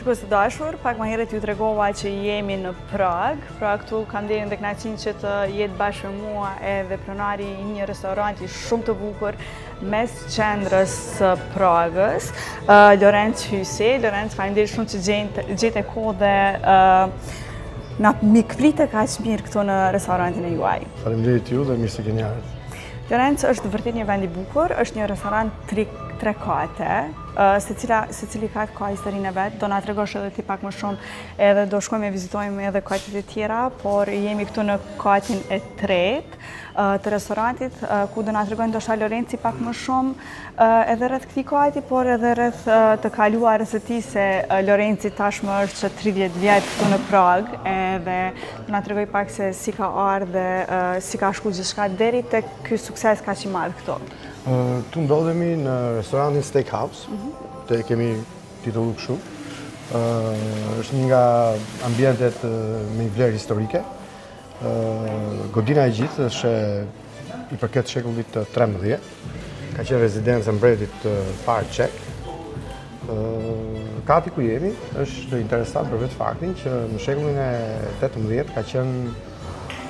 Shikues të dashur, pak më herët ju tregova që jemi në Pragë. Pra këtu kam nderin dhe kënaqësinë që të jetë bashkë me mua edhe pronari i një restoranti shumë të bukur mes qendrës së Pragës, Lorenc Hysi. Lorenc, faleminderit shumë që gjete kohë dhe na mikprite kaq mirë këtu në restorantin e juaj. Faleminderit ju dhe mirë se keni ardhur. Lorenc është vërtet një vend i bukur, është një restorant tri, tre kate, secila, secili kat ka historinë e vet, do na tregosh edhe ti pak më shumë, edhe do shkojmë e vizitojmë edhe katet e tjera, por jemi këtu në katin e tretë të restorantit, ku do na tregojë ndoshta Lorenci pak më shumë edhe rreth këtij kati, por edhe rreth të kaluarës së tij se Lorenci tashmë është që 30 vjet këtu në Pragë, edhe do na tregojë pak se si ka ardhë dhe si ka shku gjithçka deri te ky sukses kaq i madh këtu. Këtu ndodhemi në restorantin Steakhouse, mm -hmm. të e kemi titullu kështu. Është një nga ambientet me një vlerë historike. Godina e gjithë është i përket shekullit të 13, ka qenë rezidencë e mbretit të parë çek. Kati ku jemi është interesant për vetë faktin që në shekullin e 18 ka qenë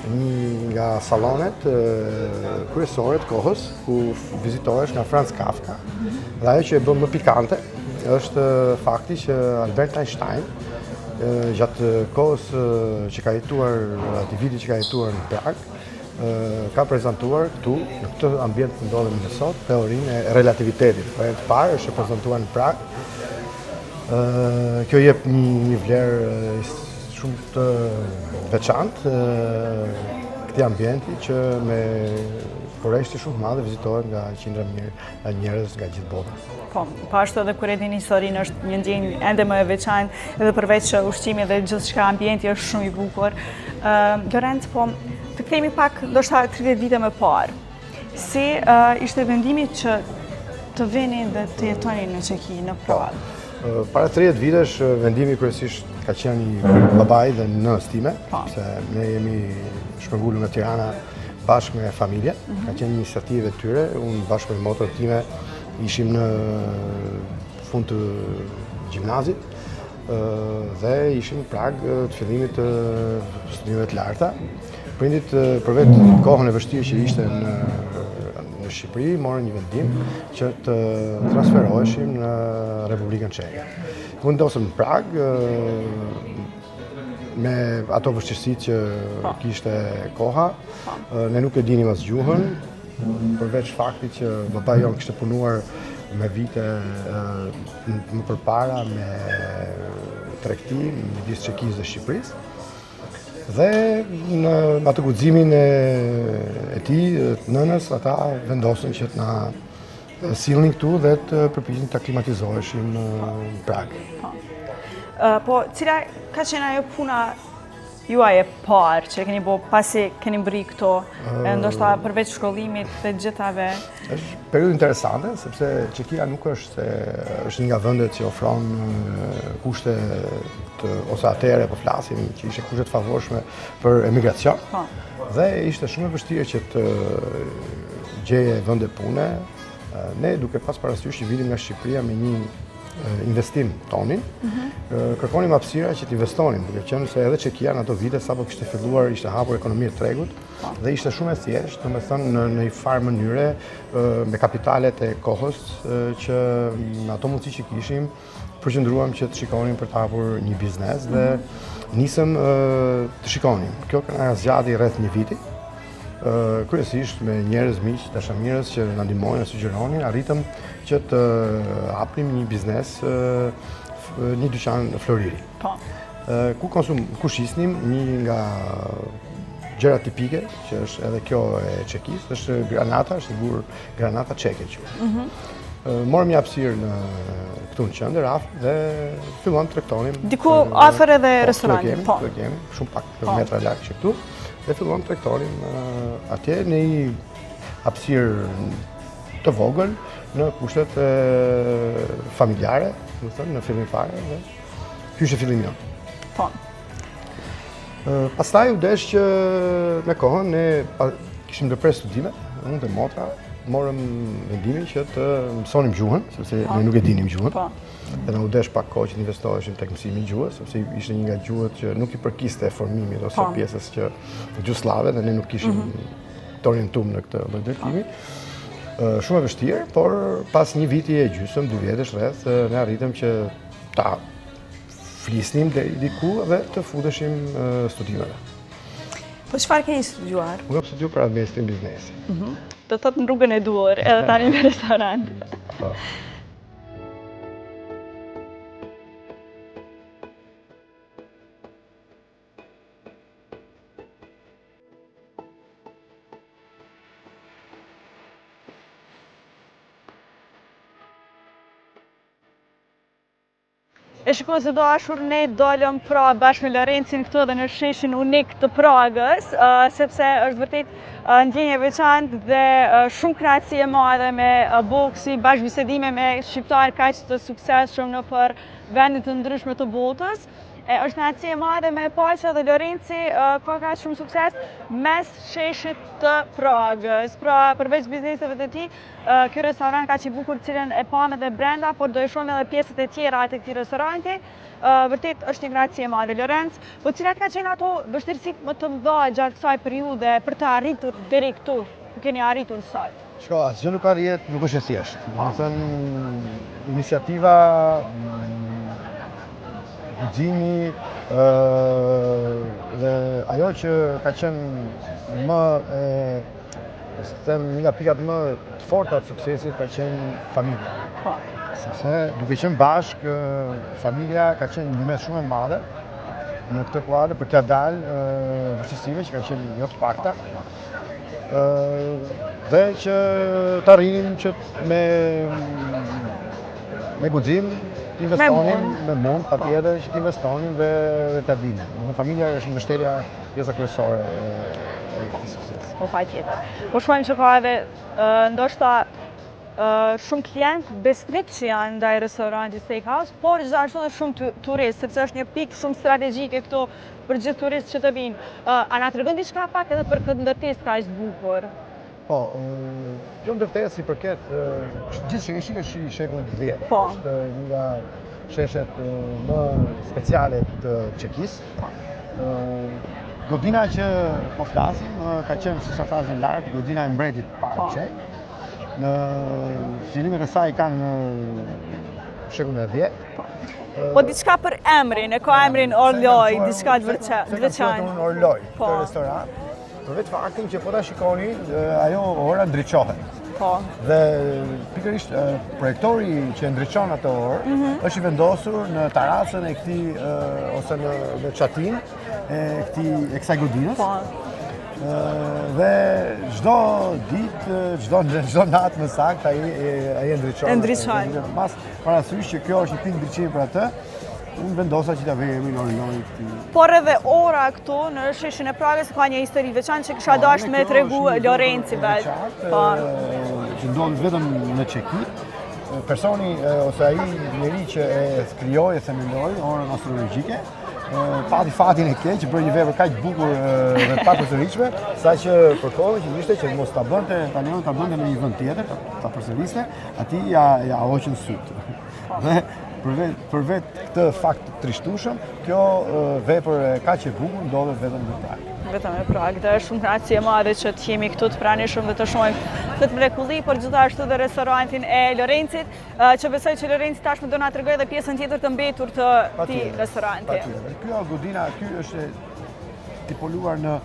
një nga sallonet kryesore të kohës ku vizitohesh nga Franz Kafka. Dhe ajo që e bën më pikante është fakti që Albert Einstein gjatë kohës që ka jetuar, atij viti që ka jetuar në Pragë, ka prezantuar këtu, në këtë ambient ku ndodhemi ne sot, teorinë e relativitetit. Për herë të parë është prezantuar në Pragë. Kjo jep një, një vlerë shumë të veçantë këtij ambienti që me kureshtje shumë të madhe vizitohet nga qindra mijëra njerëz nga gjithë bota. Po, po ashtu edhe kur e din historinë është një ndjenjë ende më e veçantë, edhe përveç ushqimit dhe gjithçka ambienti është shumë i bukur. Lorenc, po të kthehemi pak ndoshta 30 vite më parë. Si ishte vendimi që të vini dhe të jetoni në Çeki, në po, Pragë? Para 30 vitesh vendimi kryesisht ka qenë i babait dhe nënës time, po. se ne jemi shpërngulur nga Tirana bashkë me familjen, mhm. ka qenë një iniciativë e tyre, unë bashkë me motrën time ishim në fund të gjimnazit dhe ishim në prag të fillimit të studimeve të larta. Prindit për vetë kohën e vështirë që ishte në në Shqipëri, morën një vendim që të transferoheshim në Republikën Çeke. U vendosëm në Pragë, me ato vështirësitë që po. kishte koha, po. ne nuk e dinim as gjuhën, përveç faktit që babai jonë kishte punuar me vite më përpara me tregti midis Çekisë dhe Shqipërisë. Dhe në atë guximin e, e tij, të nënës, ata vendosën që të na sillnin këtu dhe të përpiqenim të aklimatizoheshim në Pragë. Po. Po, cila ka qenë ajo puna juaj e parë që e keni bo pasi keni mbërri këtu, ndoshta përveç shkollimit dhe gjithave? Është periudhë interesante, sepse Çekia nuk është se është një nga vendet që ofron kushte të, ose atëherë po flasim, që ishte kushte të favorshme për emigracion. Po. Dhe ishte shumë e vështirë që të gjeje vende pune. Ne duke pas parasysh që vinim nga Shqipëria me një investim tonin, mhm. kërkonim hapësira që të investonim, duke qenë se edhe Çekia në ato vite sapo kishte filluar, ishte hapur ekonomia e tregut, po. dhe ishte shumë e thjeshtë, domethënë në në një farë mënyre me kapitalet e kohës që në ato mundësi që kishim, përqendruam që të shikonim për të hapur një biznes dhe mhm. nisëm të shikonim. Kjo na zgjati rreth një viti, kryesisht me njerëz miq, dashamirës që na ndihmonin, na sugjeronin, arritëm që të hapnim një biznes, një dyqan floriri. Po. Ku konsum, ku shisnim një nga gjërat tipike, që është edhe kjo e Çekisë, është granata, është një gur granata çeke që. Mm Morëm një hapësirë në këtu në qendër, afër dhe filluam të tregtonim. Diku afër edhe po, restorantit, po. Këtu e kemi, shumë pak po. metra larg që këtu dhe filluam të tregtonim atje në një hapësirë të vogël në kushtet familjare, domethënë në fillim fare dhe ky ishte fillimi jonë. Po. Pastaj u desh që me kohën ne kishim ndërprerë studimet, unë dhe motra. morëm vendimin që të mësonim gjuhën, sepse po. ne nuk e dinim gjuhën. Po. Dhe na u desh pak kohë që të investoheshim tek mësimi i gjuhës, sepse ishte një nga gjuhët që nuk i përkiste formimit ose po. pjesës që gjuhë sllave dhe ne nuk ishim mm -hmm. të orientum në këtë lloj drejtimi. Shumë e vështirë, por pas një viti e gjysëm, dy vjetësh rreth, ne arritëm që ta flisnim deri diku dhe të futeshim studimeve. Po çfarë keni studiuar? Unë kam studiuar për administrim biznesi. Mhm. Do të thotë në rrugën e duhur, edhe tani në restorant. Po. E shikues të dashur, ne dolëm pra bashkë me Lorencin këtu edhe në sheshin unik të Pragës, sepse është vërtet ndjenjë e veçantë dhe shumë kënaqësi e madhe me bo kësi bashkëbisedime me shqiptarë kaq të suksesshëm nëpër vende të ndryshme të botës. E është kënaqësi e madhe me pa që edhe Lorenci ka kaq shumë sukses mes sheshit të Pragës. Pra, përveç bizneseve të tij, Ky restorant kaq i bukur të cilën e pamë edhe brenda, por do e shohim edhe pjesët e tjera të këtij restoranti. Vërtet është një kënaqësi e madhe Lorenc. Po cilat kanë qenë ato vështirësitë më të mëdha gjatë kësaj periudhe për të arritur deri këtu, ku keni arritur sot? Shiko, asgjë nuk arrihet, nuk është e thjeshtë. Domethënë, iniciativa, guximi, dhe ajo që ka qenë më e Them një nga pikat më të forta të suksesit ka qenë familja. Po. Sepse duke qenë bashkë, familja ka qenë një ndihmesë shumë e madhe në këtë kuadër për t'ia dalë vështirësive që kanë qenë jo të pakta. Dhe që të arrinim që me me guxim të investonim, me mund, patjetër që të investonim dhe dhe të dinim. Familja është mbështetja pjesa kryesore e këtij suksesi. Po patjetër. Po shohim që ka edhe ndoshta shumë klientë besnik që janë ndaj restorantit Steakhouse, por gjithashtu edhe shumë turistë, sepse është një pikë shumë strategjike këtu për gjithë turistë që të vinë. A na tregon diçka pak edhe për këtë ndërtesë kaq të bukur? Po, kjo ndërtesë i përket gjithë sheshi është i shekullit të 10. Po. Është një nga sheshet më speciale të Çekisë. Po. Godina që po flasim ka qenë, siç e thashë lart, godina e mbretit të parë po. çek. Në fillimet e saj kanë në shekullin e 10. Po. Po diçka për emrin, e ka emrin Orloj, diçka të veçantë. Orloj, po. këtë restorant. Për vetë faktin që po ta shikoni, ajo ora ndriçohet. Po. Dhe pikërisht projektori që ndriçon atë orë mm -hmm. është i vendosur në tarracën e këtij ose në në çatinë e këtij e kësaj godinës. Po. Dhe çdo ditë, çdo çdo natë më saktë ai ai e ndriçon. E ndriçon. Pas parasysh që kjo është një pikë ndriçimi për atë, Unë vendosa që t'ia vë emrin Orloj këtij. Por edhe ora këtu në sheshin e Pragës ka një histori veçantë që kisha po, dashur me tregu Lorenci vetë. Po. Që ndodh vetëm në Çeki. Personi ose ai njeri që e krijoi e themeloi orën astrologjike, pati fatin e keq që bëri një vepër kaq të bukur dhe të papërsëritshme, saqë për kohën që ishte që mos ta bënte, ta lejonte ta bënte në një vend tjetër, ta përsëriste, atij ia ia hoqën sytë. Dhe për vetë për vetë këtë fakt të trishtueshëm, kjo vepër kaq e bukur ndodhet vetëm në Pragë. Vetëm në Pragë, dhe është shumë kënaqësi e madhe që të jemi këtu të pranishëm dhe të shohim këtë mrekulli, por gjithashtu dhe restorantin e Lorencit, që besoj që Lorenci tashmë do na tregojë edhe pjesën tjetër të mbetur të këtij restoranti. Patjetër. Kjo godina aty është tipoluar në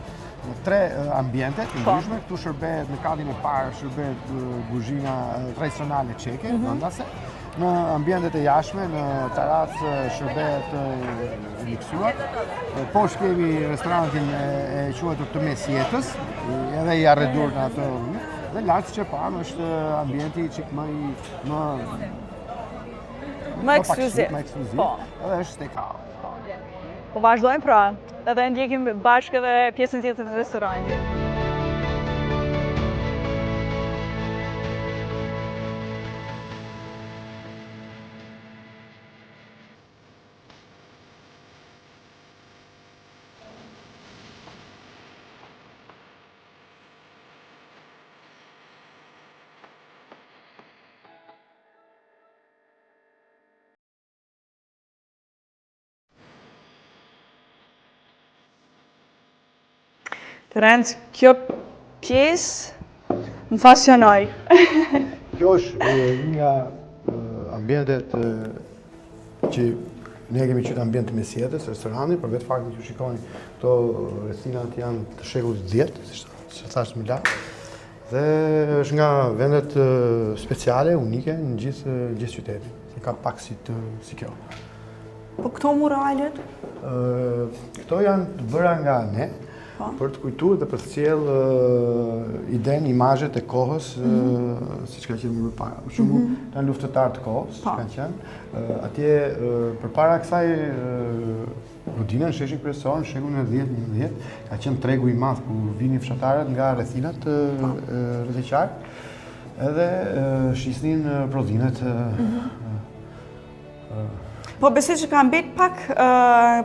në tre ambiente të po. ndryshme, këtu shërbehet në katin e parë shërbehet kuzhina tradicionale çeke, mm -hmm. vendase. Në ambientet e jashtme, në tarracë shërbehet e miksuar. Poshtë kemi restorantin e, e quajtur të mesjetës, edhe i arredur në atë mënyrë. Dhe lart siç e pamë është ambienti çik më i më më ekskluziv. Më ekskluziv. Po. Edhe është steakhouse. Po vazhdojmë pra, edhe ndjekim bashkë edhe pjesën tjetër të restorantit. Lorenc, kjo pjesë më fascinoi. Kjo është një nga ambientet që ne kemi qenë ambient të mesjetës, restorani, për vetë faktin që shikoni, këto rrethinat janë të shekullit 10, si thashë më lart, dhe është nga vendet speciale, unike në gjithë gjithë qytetin. Se ka pak si të si kjo. Po këto muralet? Këto janë të bëra nga ne, po. për të kujtuar dhe për të sjellë idenë, imazhet e kohës, mm -hmm. siç ka qenë më parë. Për shembull, mm -hmm. janë luftëtarë të kohës, po. kanë qenë. Atje përpara kësaj godine në sheshin kryesor, në shekullin e 10, 11, ka qenë tregu i madh ku vinin fshatarët nga rrethinat po. rreth e qark, edhe shisnin prodhimet mm -hmm. Po besoj që ka mbet pak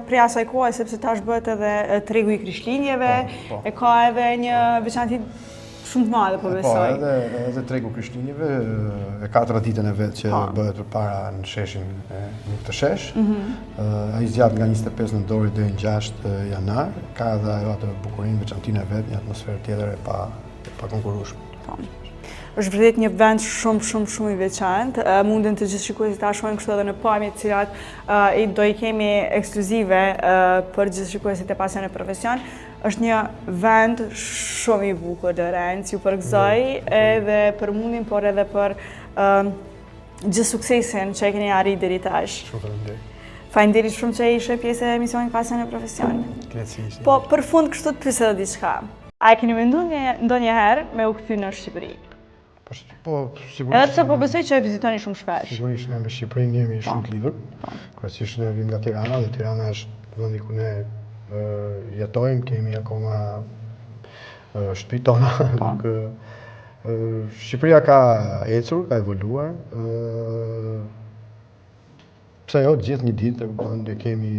prej asaj kohe sepse tash bëhet edhe tregu i Krishtlindjeve, po, po. e ka edhe një veçanti shumë të madhe po, po besoj. Po, edhe edhe tregu i Krishtlindjeve e ka traditën e vet që po. bëhet përpara në sheshin në këtë shesh. Mm -hmm. Ai zgjat nga 25 nëntori deri në 6 janar, ka edhe ajo atë bukurinë veçantinë e vet, një atmosferë tjetër e pa e pakonkurrueshme. Po. Është vërtet një vend shumë, shumë, shumë i veçantë. Munden të gjithë shikuesit ta shohin kështu edhe në pamje të cilat i do i kemi ekskluzive për gjithë shikuesit e Pasion e Profesion. Është një vend shumë i bukur, Lorenc, ju përgëzoj edhe për mundin, por edhe për gjithë suksesin që e keni arrit deri tash. Shumë faleminderit. Faleminderit shumë që ishe pjesë e emisionit Pasion e Profesion. Kënaqësi. Po, për fund kështu të pyes edhe diçka. A e keni mendu ndonjëherë me u kthy në Shqipëri? Po, po sigurisht. Edhe pse po besoj që e vizitoni shumë shpesh. Sigurisht ne me Shqipërinë jemi po. shumë të lidhur. Po. Kryesisht ne vim nga Tirana dhe Tirana është vendi ku ne jetojmë, kemi akoma shtëpitë tona, po. nuk Shqipëria ka ecur, ka evoluar, Pse jo, gjithë një ditë, e kupton, ne kemi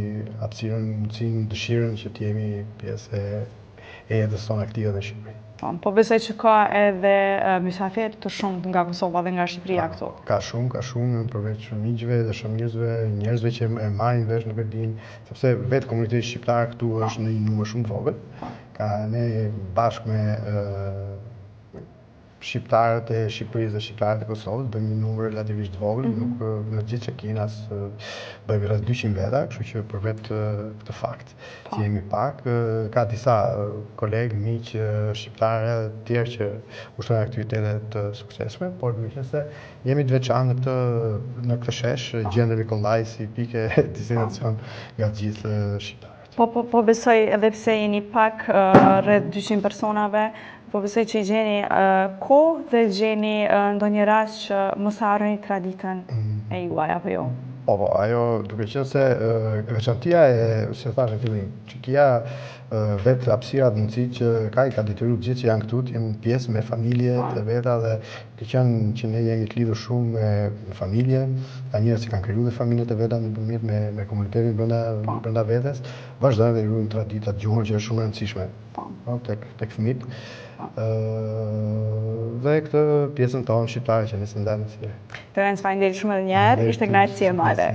hapësirën, mundësinë, dëshirën që të jemi pjesë e e jetës sonë aktive në Shqipëri. Po, po besoj që ka edhe mysafirë të shumtë nga Kosova dhe nga Shqipëria këtu. Ka shumë, ka shumë, përveç miqve dhe shoqërve, njerëzve që e marrin vesh nuk e dinë, sepse vetë komuniteti shqiptar këtu është në një numër shumë të vogël. Ka ne bashkë me shqiptarët e Shqipërisë dhe shqiptarët e Kosovës bëjmë një numër relativisht të vogël, mm -hmm. nuk në gjithë Çekinë as bëjmë rreth 200 veta, kështu që për vetë këtë fakt po. që jemi pak, ka disa kolegë, miq shqiptarë edhe të tjerë që ushtrojnë aktivitete të suksesshme, por duke qenë se jemi të veçantë në këtë në këtë shesh, po. gjendemi kollaj si pikë destinacion nga të gjithë shqiptarët. Po, po, po besoj edhe pse jeni pak rreth 200 personave, po besoj që i gjeni kohë dhe gjeni ndonjë rast që mos e harroni traditën mm. e juaj, apo jo? Po, po, ajo duke qenë se veçantia e, si e thashë në fillim, Çekia vetë hapësirat mundësitë që ka i ka detyruar të gjithë që janë këtu të jenë pjesë me familje të veta dhe Të qenë që ne jemi të lidhur shumë me familje, ka njerëz që kanë krijuar dhe familjet e veta nëpërmjet me me komunitetin brenda po. brenda vetes, vazhdojnë dhe ruajnë traditat, gjuhën që është shumë e rëndësishme. Po, po tek tek fëmijët. Ëh dhe këtë pjesën tonë shqiptare që ne s'e ndajmë asnjëherë. Lorenc, faleminderit shumë edhe një herë, ishte kënaqësi e madhe.